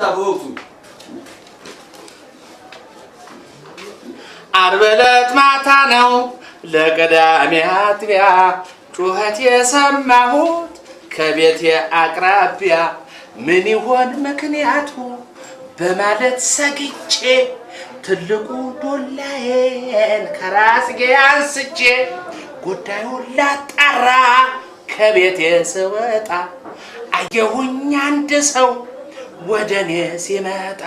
በወቅቱ። ዓርብ ዕለት ማታ ነው ለቅዳሜ አጥቢያ ጩኸት የሰማሁት ከቤቴ አቅራቢያ፣ ምን ይሆን ምክንያቱ በማለት ሰግቼ ትልቁ ዶላዬን ከራስጌ አንስቼ ጉዳዩን ላጣራ ከቤቴ ስወጣ አየሁኝ አንድ ሰው ወደ እኔ ሲመጣ።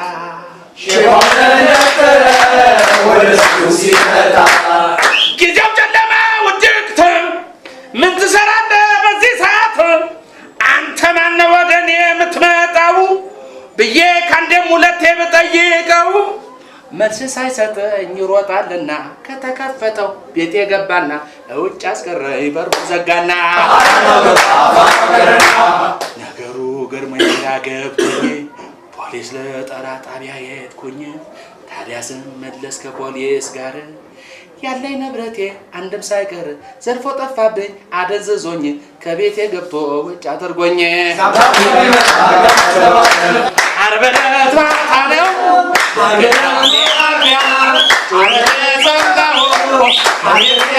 ሽባው ተነጠረ ወደ እሱ ሲመጣ። ጊዜው ጨለማ ውድቅት፣ ምን ትሰራለህ በዚህ ሰዓት? አንተ ማነህ ወደ እኔ የምትመጣው ብዬ ከአንዴም ሁለቴ ብጠይቀው መልስ ሳይሰጠኝ ይሮጣልና ከተከፈተው ቤቴ ገባና ውጭ አስቀረኝ በሩ ዘጋና። ነገሩ ገርሞኝ ግራ ገብቶኝ ፖሊስ ልጠራ ጣቢያ የሄድኩኝ። ታዲያ ስመለስ ከፖሊስ ጋር ያለኝ ንብረቴ አንድም ሳይቀር ዘርፎ ጠፋብኝ፣ አደንዝዞኝ ከቤቴ ገብቶ ውጭ አድርጎኝ። ዓርብ ዕለት ማታ ነው ቅዳሜ አጥቢያ ጩኸት የሰማሁት ከቤቴ